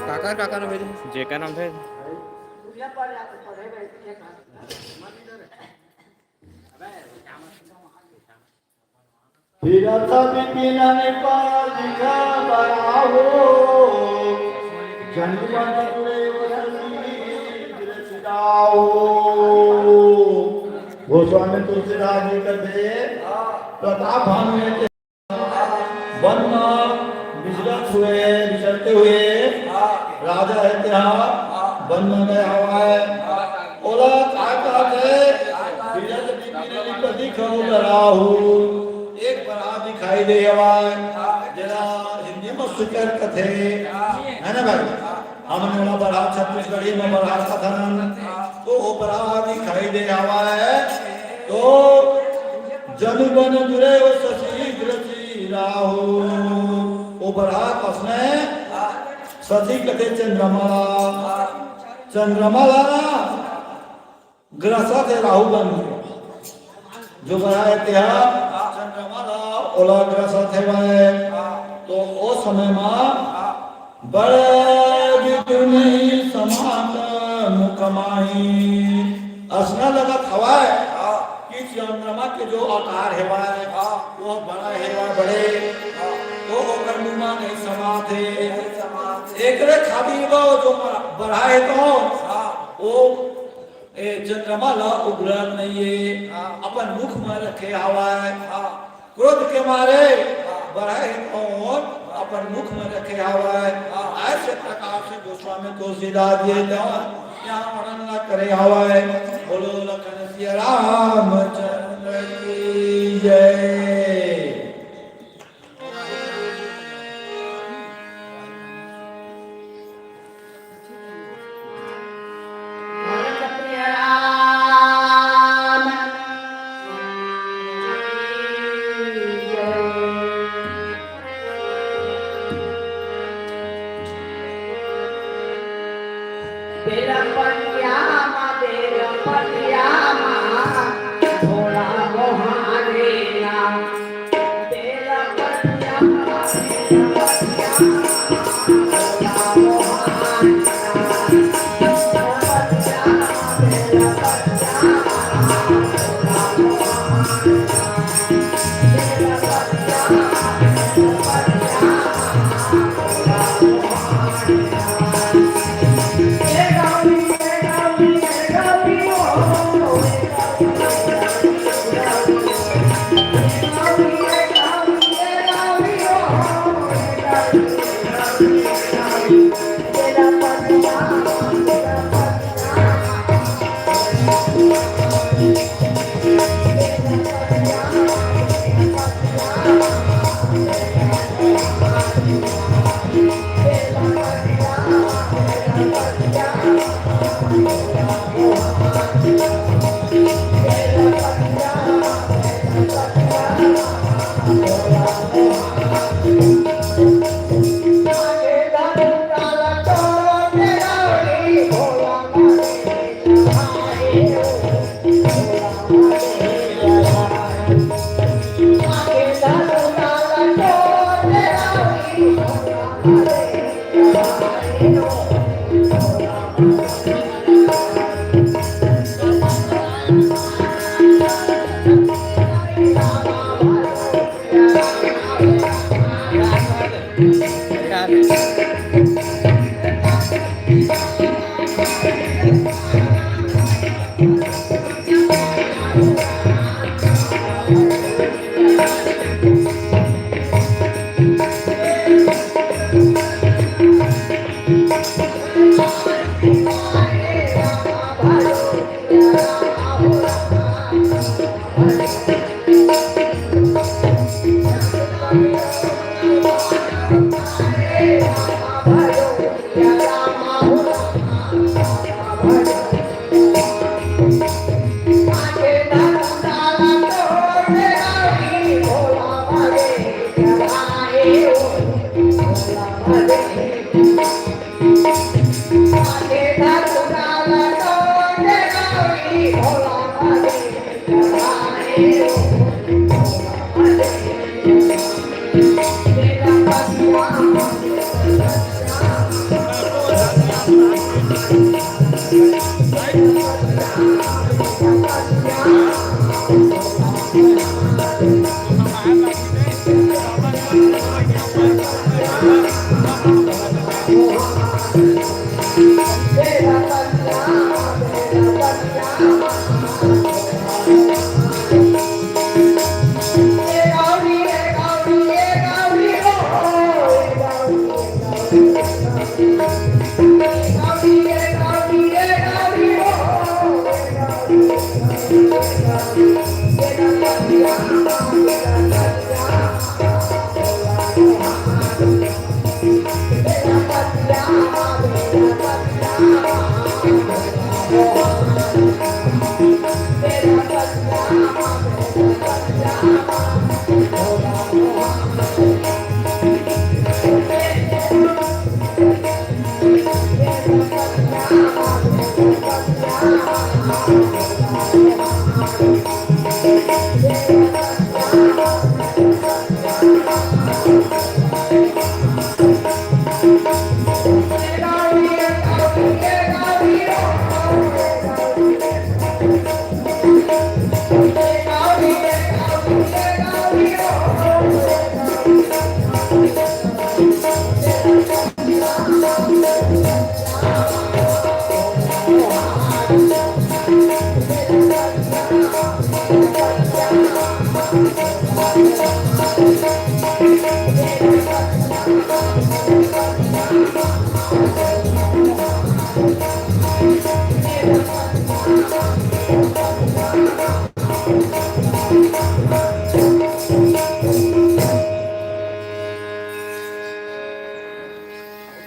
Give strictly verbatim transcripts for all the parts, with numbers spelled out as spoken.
काकर, काकर नाम हे? जेकर नाम हे। फिरत बिपिन पराजित बराहो, जन बन तुरे वसती दृष्टि राहो। गोस्वामी तुलसीदास जी कथे, प्रताप भानु हे वन म विचरत हुए, विचरते हुए राजा हे तेहा वन म गए हवय। ओला का कहत हे? विरत बिपिन नृप दिखउ बराहु। एक बराह दिखाई दे हवय, जेला हिंदी म सुकर कथे, है ना भाई? हमन ओला बराह, छत्तीसगढ़ी म बराह कथन। तो ओ बराह दिखाई दे हवय, तो जनु बन जुरे ओ शशि ग्रसी राहु। ओ बराह कसने शशि कथे चंद्रमा ला। चंद्रमा ला ना ग्रसथे राहु बन के। जो बराह हे तेहा चंद्रमा ला ओला ग्रसत हेवय। तो ओ समय मा बड़ बिदुर नहीं समात मुख माही। असना लगत हवय कि चंद्रमा के जो आकार हेवय, वो बड़ा हेवय, बड़े, वो ओकर मुंह मा नहीं समात हे। एकरे खातिर वो जो बराह हे तो वो ए चंद्रमा ला उघरत नइये, हाँ। अपन मुख म रखे हवय। हाँ। क्रोध के मारे, हाँ। बराह हे तो अपन मुख म रखे हवय। हाँ। ऐसे प्रकार से गोस्वामी तुलसीदास जी तो यहाँ वर्णन ला करे हवय। बोलो लखन सिया रामचंद्र की जय।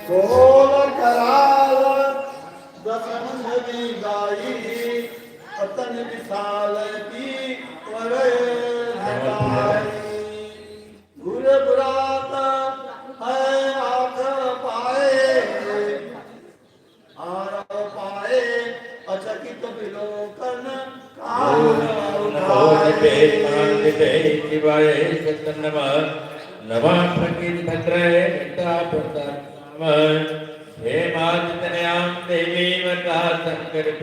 सोल कराल दसम छवि गाई, अतन विशाल की वरय झटाई। गुर बुरात है आख पाए, आरव पाए अचकित विलोकन काल उठाए। नमः शिवाय सतन नमः। नमः प्रकृति भद्रे मित्रा प्रसाद नमः। हे मात तनयाम देवी मता शंकर